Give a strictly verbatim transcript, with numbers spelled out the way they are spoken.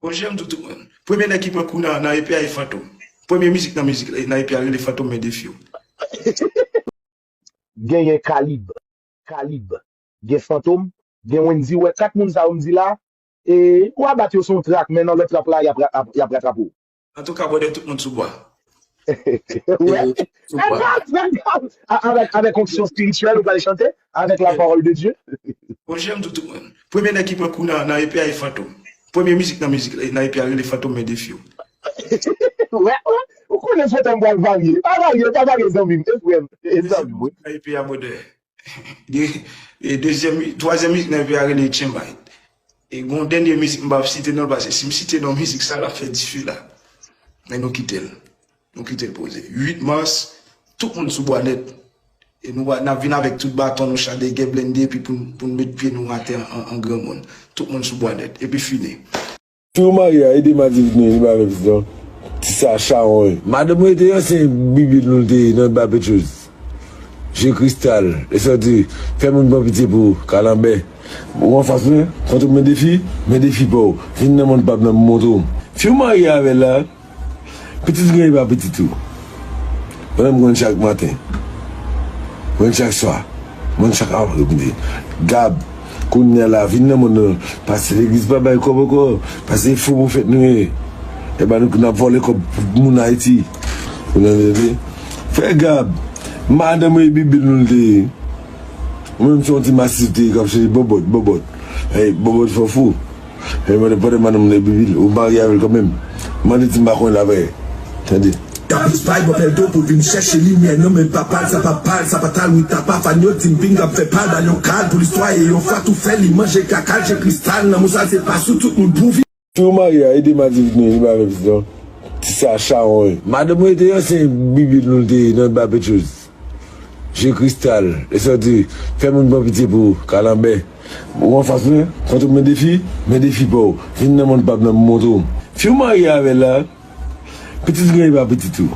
Bon, jan m di tout moun. Premye nèg ki pran kou nan, nan E P a e Fantom. Premye mizik nan mizik, nan E P a rele Fantom men defi w. Genyen Kalib. Kalib. Gen Fantom. Gen Wendy. Wè kat moun sa yo m di la. E, ou a bat yo sou yon trak, men nan lòt trak la, y ap, y ap, y ap ratrape w. Antouka, brother, tout moun sou bwa. Wè. Avèk, avèk onksyon espirityèl, ou pral chante, avèk la parole de Dieu. Bon, jan m di tout moun. Premye nèg ki pran kou nan, nan E P a e Fantom. Premye mizik nan mizik, nan E P a rele Fantom men defi w. Wè, wè. Ou konnen Fantom pral varye. Pa varye, pa varye zanmi m. E frè m. E zanmi m, wi. Nan E P a, brother. De, e dezyèm, twazyèm mizik nan E P a rele Tchenbay. E gon dènye mizik m p ap site non l, paske si m site non mizik sa l ap fè dife la. Men nou kite l. Nou kite l poze. Uit mas, tout moun sou bwa nèt. E nou va, n ap vin avèk tout baton nou, chadegè blende, epi pou, pou n met pye nou atè an, an granmoun. Tout moun sou bwa nèt. Epi fini. Fi w marye a, ede m a di vit nou, li pa vle pitit non. Ti sa chawony. Madanm ou ete yo se bibil nou te ye nan ba petyoz. Je kristal, e sòti, fè moun pran pitye pou ou, kalanbè. Ou anfas mwen, fantom men defi, men defi pa w. Vin nan monn pa m nan m montre w. Fi w marye avè l la, pitit ou genyen pa pitit ou. Mwen menm mwen chak maten. Mwen chak swa. Mwen chak apre midi. Gab, kounye a la, vin nan monn nan. Paske legliz pa bay kòb ankò. Paske fo pwofèt nou ye. E ba nou n ap vòlè kòb moun Ayiti. Ou nan tande? Frè Gab, madanm ou e bibil nou l te ye. Ou menm se yon ti masif te ye k ap chèche bòbòt, bòbòt. Hey, bòbòt fò fou. Hey, mande pandan madanm nan bibil, ou marye avè l kanmenm. Mande ti m pa konn l avè. Tande. Kapous pay bò pèl do pou l vin chèche limyè nan men papa l, sa pa pa l, sa pa ta l, wi ta pa fan yo di m ping ap fè pa l ba l yon kal pou listwa e yon fwa tou fè li manje kaka l je kristal nan mousa se pa sou tout moun pou vi. Fi w marye a, ede m a di vit nou, li pa vle pitit non. Ti sa chawony. Madanm ou ete yo se bibil nou l te ye nan ba petyoz. Je kristal, e sòti, fè moun pran pitye pou ou, kalanbè. Ou anfas mwen, fantom men defi, men defi pa w. Vin nan monn pa m nan m montre w. Fi w marye avè l la, pitit ou genyen pa pitit ou.